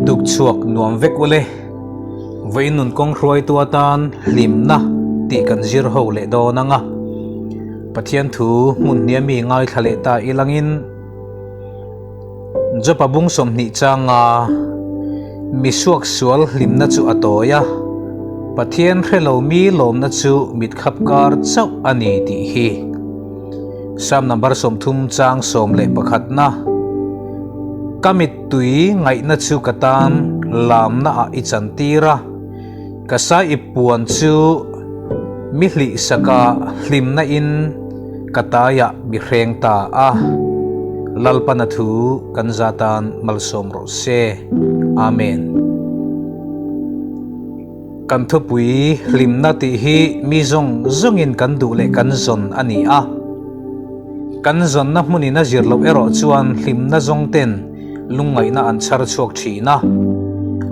Tukchhuak nuam vek ule. Vawiin nun kawng hruaitu atan hlimna tih kan zir ho leh dawn ang a. Pathian thu hmun hniam mi ngaithla leh ta ilangin Jopa bung 20 changa mi suaksual hlimna chu a tawi a, Pathian hre lo mi lawmna chu mitkhap kar chauh a ni tih hi. Psalm number 30 chang 11 na Ka mittui ngaihna chu ka tan lamna ah i chantir a, ka sai i puan chu mi hlih saka hlimna in ka taiah mi hreng ta a. Lalpana thu kan za tan malsawm rawh se. Amen. Kan thupui hlimna tih hi mi zawng zawngin kan duh leh kan zawn a ni a. Kan zawnna hmunin a zir loh erawh chuan hlimna zawng ten lungngaihna an chhar chhuak thin a.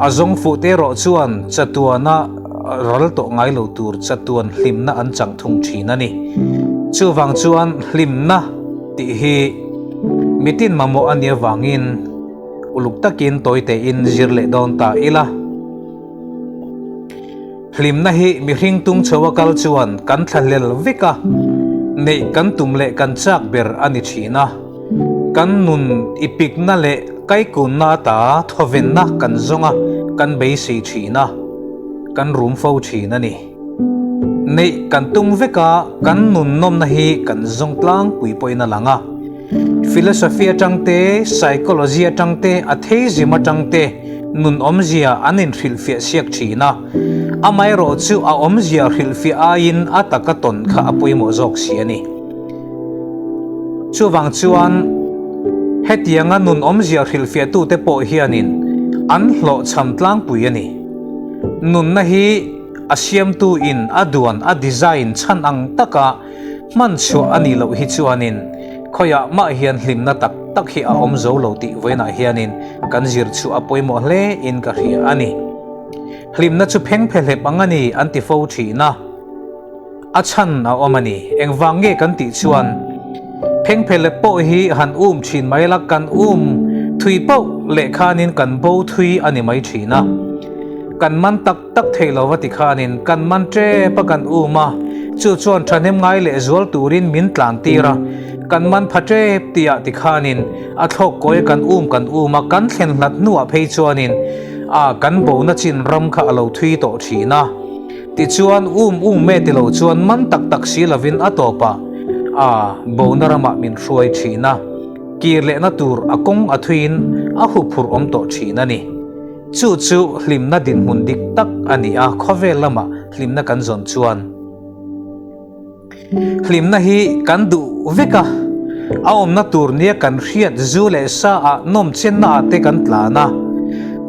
A zawng fuh te erawh chuan chatuana ral tawh ngai lo tur chatuan hlimna an chang thung thin a ni. Chuvang chuan hlimna tih hi mitin mamawh a nih avangin uluk takin tawitein zir leh dawn ta ila. Hlimna hi mihring tung chho a kal chuan kan thlahlel vek a, neih kan tum leh kan chak ber a ni thin a. Kan nun i pikna leh kaikunna ata thawvenna kan zawng a, kan beisei thin a, kan rum fo thin a ni. Neih kan tum vek a, kan nun nawmna hi kan zawng tlangpui pawhin a lang a. Philosophy atang te, psychology atang te, atheism atang te nun awmzia an inhrilhfiah siak thin a. Amaherawh chu a awmzia hrilhfiah aiin a taka tawn kha a pawimawh zawk si a ni. Chuvang chuan hetianga nun awmzia hrilhfiahtute pawh hianin an hlawhchham tlangpui a ni. Nunna hi a siamtu in a duan, a design chhan ang taka Hman chhuah a nih loh hi chuanin khawiah mah hian hlimna tak tak hi a awm zo lo tih vawiinah hianin kan zir chhuah a pawimawh hle in ka hria a ni. Hlimna chu pheng phe hlep ang a ni an ti fo thin a, a chhan a awm a ni. Engvang nge kan tih chuan pheng phe hlep pawh hi han um thin mai la kan um thui pauh leh khanin kan bo thui a ni mai thin a. Kan man tak tak thei lo va ti khanin kan man tep a kan um a, chu chuan thahnem ngai leh zual turin min tlan tir a, kan man pha tep tih ah ti khanin a thlawk kawi a kan um kan um a, kan thlen hlat hnuah phei chuanin a kan bona chin ram kha a lo thui tawh thin a, tichuan um um e ti lo chuan man tak tak si lovin a tawpah a bona ramah min hruai thin a, kir lehna tur a kawng a thuiin a huphurh awm tawh thin a ni. Chu chu hlimna dinhmun dik tak a ni a, khawvel lama hlimna kan zawn chuan hlimna hi kan duh vek a, a awmna tur nia kan hriat zu leh sa ah nawm chenna ah te kan tlan a,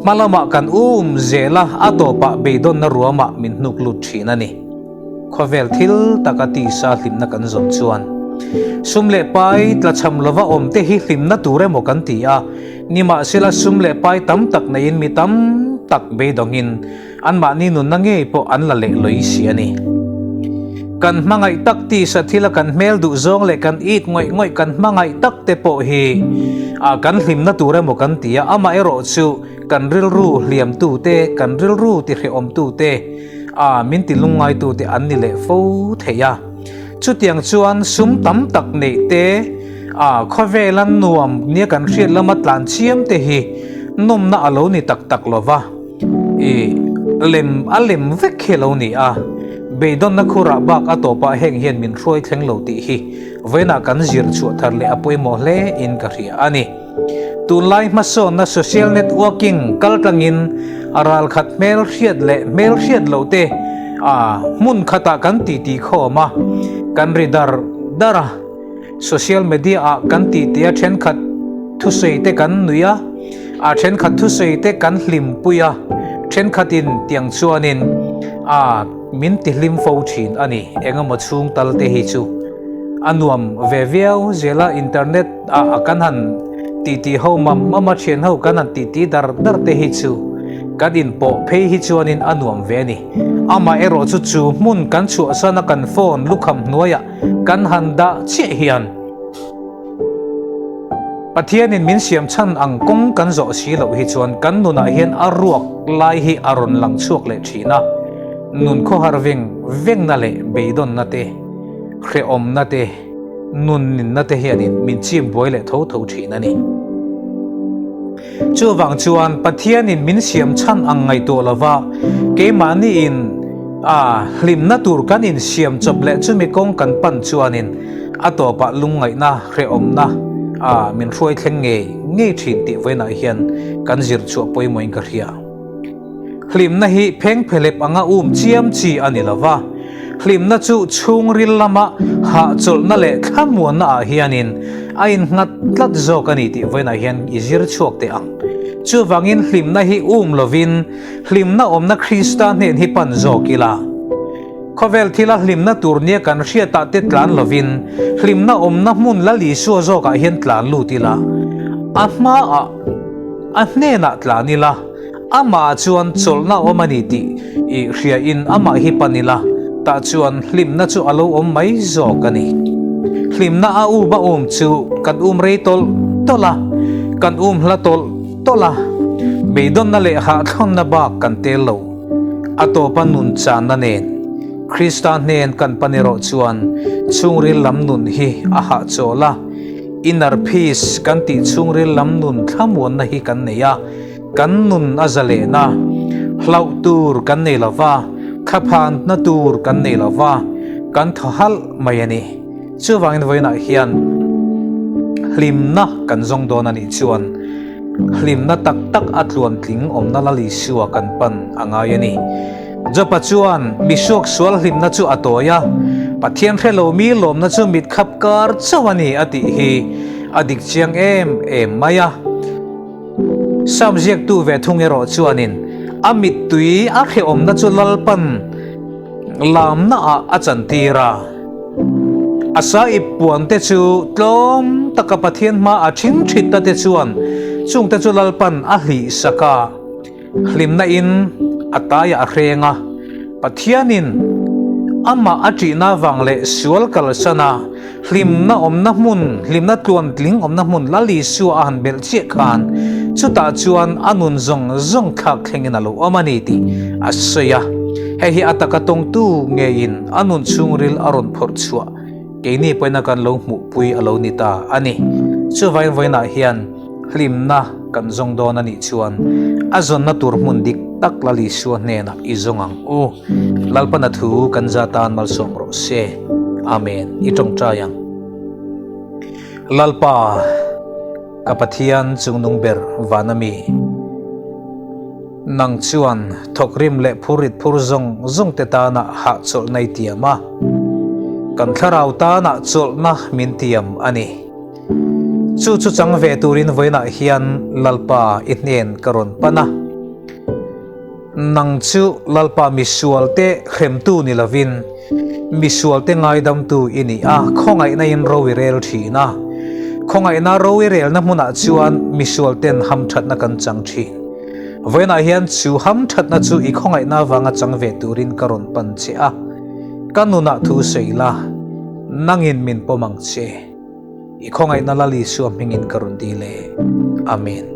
hma lamah kan um zel a, a tawpah beidawnna ruamah min hnuk lut thin a ni. Khawvel thil taka tisa hlimna kan zawn chuan sum leh pai tlachham lova awm te hi hlimna tur emaw kan ti a, nimahsela sum leh pai tam tak neiin mi tam tak beidawngin anmahni nunna ngei pawh an la leh lawih si a ni. Kan hmangaih tak tisa thila kan hmel duh zawng leh kan it ngawih ngawih kan hmangaih tak te pawh hi kan hlimna tur emaw kan ti a, amaherawh chu kan rilru hliamtu te, kan rilru tihrehawmtu te, A, min ti lungngaitute an ni leh fo thei a. Chutiang chuan sum tam tak neih te, a, khawvela nuam nia kan hriat lama tlan chiam te hi nawmna a lo ni tak tak lo va, i, lem a lem vek hi a lo ni a. Beidawnna khurah bak a tawpah heng hian min hruai thleng lo tih hi vawiinah kan zir chhuah thar leh a pawimawh hle in ka hria a ni. Tunlai hmasawnna social networking kaltlangin a ralkhat hmelhriat leh hmelhriat loh te a hmun khatah kan titi khawm a, kan ri dar dar a. Social media ah kan titi a thenkhat thusawi te kan nui a, a thenkhat thusawi te kan hlimpui a, thenkhatin tiang chuanin a min tihlim fo thin a ni. Engemaw chhung tal te hi chu a nuam ve viau zel a, internet. A kan han titi ho mam mam a, thian ho kan han titi dar dar te hi chu kan inpawh phei hi chuanin a nuam ve a ni. Amah erawh chu chu hmun kan chhuahsan a kan phone lukham hnuaiah kan han dah chiah hian. Pathianin min siam chhan ang kawng kan zawh si loh hi chuan kan nunah hian a ruak lai hi a rawn lang chhuak leh thin a, nun khawhar veng vengna leh beidawnna te, hrehawmna te, nun ninna te hianin min chim buai leh tho tho thin a ni. Chuvang chuan Pathianin min siam chhan ang ngaihtuah lova keimahniin a hlimna tur kan insiam chawp leh chumi kawng kan pan chuanin a tawpah lungngaihna hrehawmna a min hruai thleng ngei ngei thin tih vawiinah hian kan zir chhuah pawimawhin ka hria. Hlimna hi phengphelep anga um chiam chi a ni lo va, hlimna chu chhungril lama hahchawlhna leh thlamuanna ah hianin a innghat tlat zawk a ni tih vawiinah hian i zir chhuak teh ang. Chuvangin hlimna hi um lovin hlimna awmna Krista hnen hi pan zawk ila. Khawvel thila hlimna tur nia kan hriatah te tlan lovin hlimna awmna hmun Lal Isua zawkah hian tlan lut ila, a hmaah a hnenah tlan ila, Amah chuan chawlhna awm a ni tih i hriain amah hi pan ila, tah chuan hlimna chu a lo awm mai zawk a ni. Hlimna a um a um chu kan um rei tawlh tawlh a, kan um hla tawlh tawlh a, beidawnna leh hahthlawnna bak kan tel lo. A tawpa nun channa nen Krista hnen kan pan erawh chuan chhungril lam nun hi a hahchawl a, inner peace kan tih chhungril lam nun thlamuanna hi kan nei a. Kan nun a za lehna, hlauh tur kan nei lo va, thlaphanna tur kan nei lo va, kan thaw halh mai a ni. Chuvangin vawiinah hian hlimna kan zawng dawn a nih chuan hlimna tak tak a tluantling awmna Lal Isua kan pan a ngai a ni. Jopa chuan misuak sual hlimna chu a tawi a, Pathian hre lo mi lawmna chu mit khap kar chauh a ni a tih hi a dik chiang em em mai a. Sam ziaktu ve thung erawh chuanin a mittui a hrehawmna chu Lalpan lamnaah a chantir a. A sahip puante chu tlawm taka Pathian hma a ṭhingṭhitna te chuan chungte chu Lalpan a hlihsak a. Hlimna in a taiah a hreng a, Pathianin amah a ṭihna vang leh sual kalsan a, hlimna awmna hmun, hlimna tluantling awmna hmun Lal Isua a han belh chiah khan chutah chuan a nun zawng zawng thlak thlengin a lo awm a ni tih a sawi a. Hei hi a taka tawngtu ngeiin a nun chhungril a rawn phawrh chhuah keini pawhin a kan lo hmuhpui a lo ni ta a ni. Chuvain vawiinah hian Hlimna kan zawng dawn a nih chuan a zawnna tur hmun dik tak Lal Isua hnenah i zawng ang u. Lalpana thu kan za tan malsawm rawh se. Amen. I tawngtai ang. Lalpa, ka Pathian chungnung ber van a mi. Nang chuan thawkrim leh phurrit phur zawng zawng te tana hahchawlhna i tiam a. Kan thlarau tana chawlhna min tiam a ni. Chu chu chang ve turin vawiinah hian Lalpa i hnen ka rawn pan a. Nang chu Lalpa misualte hremtu ni lovin misualte ngaidamtu i ni a, khawngaihna in ro i rel thin a. Khawngaihna ro i relna hmunah chuan misualten hamthatna kan chang thin. Vawiinah hian chu hamthatna chu i khawngaihna avanga chang ve turin ka rawn pan che a. Ka nunah thu sawi la, nangin min pawm ang che. I khawngaihna Lal Isua hmingin ka rawn dil e. Amen.